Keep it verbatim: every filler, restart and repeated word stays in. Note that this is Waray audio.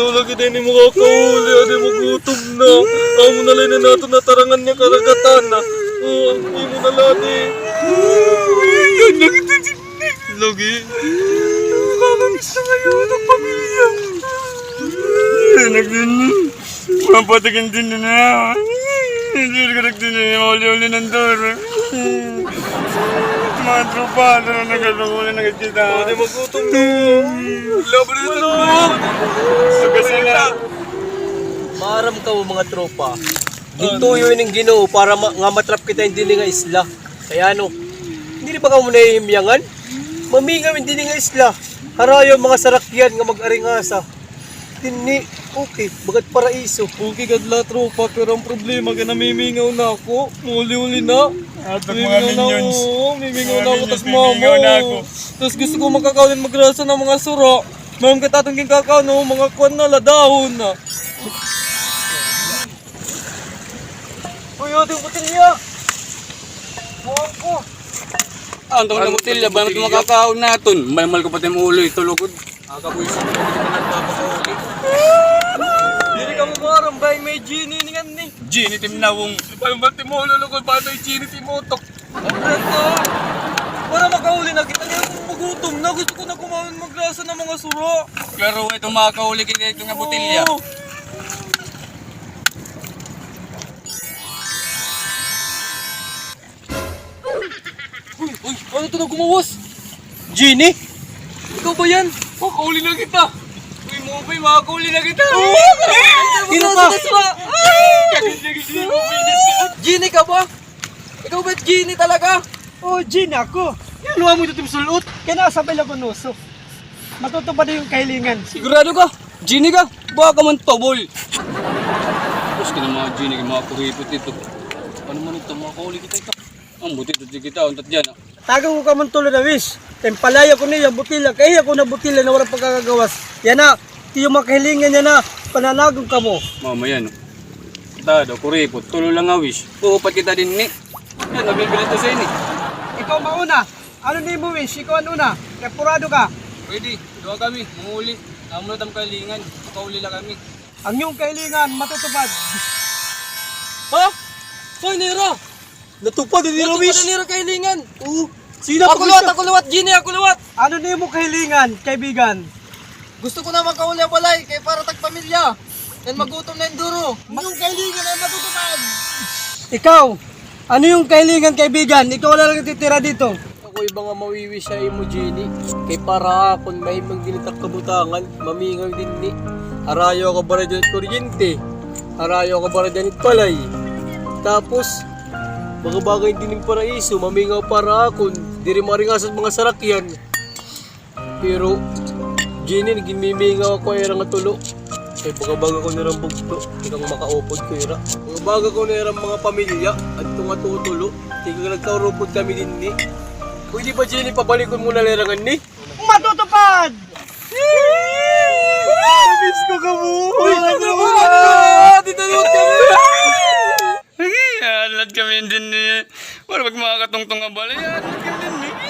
Lagi, diri na makakauli, adi, magutom na. Amo na la ini an aton natarangan nga karagatan na. O, imo na la, adi. Lagi. Nakakamiss na ngayon ang pamilya. Ay, nagdini. Mapatag an dini na. Hindi ko nagdini. Uli-uli ng duro. Mga tropa, tara na, nagkakagulo na kita. Pwede magutom na. Laban na ito. Maaram kamo, mga tropa. Gintuyo ini hin Ginoo para ma-, nga matrap kita hin dini nga isla. Kay ano, diri ba kamo nahihimyangan? Mamingaw hin dini nga isla. Harayo an mga sarakyan nga mag-aringasa. Dinhi, okay, bagat paraiso. Okay gad la, tropa, pero an problema kay namimingaw na ako. Uli-uli na. Ato mga minions. Oo, mimingaw na ako, tas mamo. Tas gusto ko makakaon hin magrasa nga mga sura. Maaram kay aton ginkakaon, no, mga kuan na la, dahon na. Uy, aton botelya. Kuha ko. Ano, aton botelya, ba naton makakaon naton? Malmal ko pati an ulo, eh, tulog. Diri kamo maaram, bay, may genie ini nganhi. Genie, timnawong. Paano ba timulo, lugod? Paano yung genie timutok? Para makauli na kita, kay magutom na. Gusto ko na kumaon, magrasa nga mga sura. Klaro, ito, makauli kita ito nga botelya. Oo. Uy, uy, ano ito na gumawas? Genie? Ikaw ba yan? Makauli na kita. Uy, Mobay, makauli na kita. Sino ka? Genie ka ba? Ikaw ba genie talaga? Oo, genie ako. Yan, luha mo ito, tim sulot. Kaya nasa pala ko nuso. Matutupad na imo kahilingan. Sigurado ka? Genie ka? Baka man tubol. Tapos ka ng mga genie, mga kuripot ito. Ano man ito, mga kauli kita ito. Ang buti ito, sige ta, untat dyan, ah. Tagan ko kamo tulo nga wish. Kay palaya ko niya, botelya. Kay iya ko na botelya nga waray pagkakagawas. Yana, iyo mga kahilingan yana, pananagon kamo. Mama, yan, oh. Dado, kuripot, tulo la nga wish. Uupat kita dinhi. Yan, nabibilin to sa ini. Ikaw mauna. Ano an imo wish? Ikaw an una. Kay apurado ka. Pwede. Duha kami. Manguli. Amo na tam kahilingan. Makauli la kami. Ang iyong kahilingan matutupad. Ha? Hoy, Nero! Natupad an ira wish. Natupad an ira kahilingan. Oo. Sige na, ako liwat, ako liwat, Genie, ako liwat. Ano an imo kahilingan, kaibigan? Gusto ko na makauli ha balay, kay para tagpamilya. Kay magutom na hin duro. An iyong kahilingan ay matutupad. Ikaw, ano iyong kahilingan, kaibigan? Ikaw na la an natitira dito. Ako iba nga mawiwish ha imo, Genie. Kay para akon, mahimong dinhi ha kabutangan, mamingaw dinhi. Harayo ako para dyan kuryente. Harayo ako para dyan balay. Tapos, baga-baga dinhi hin paraiso, mamingaw para akon. Diri maaringasa an mga sarakyan. Pero, Genie, nagimimingaw ako ha ira nga tulo. Kay baga-baga ko nira bugto, tikang makaupod ko ira. Baga-baga ko nira mga pamilya, adto nga tutulo. Tikang nagkaurupod kami dinhi. Pwede ba, Genie, pabalikon mo na la ira nganhi? Matutupad! Miss ko kamo! Uy, ano ba? Dito yun kami! Ay, alad kami dinhi. Wala pag makakatungtong nga balay, alad kami dinhi.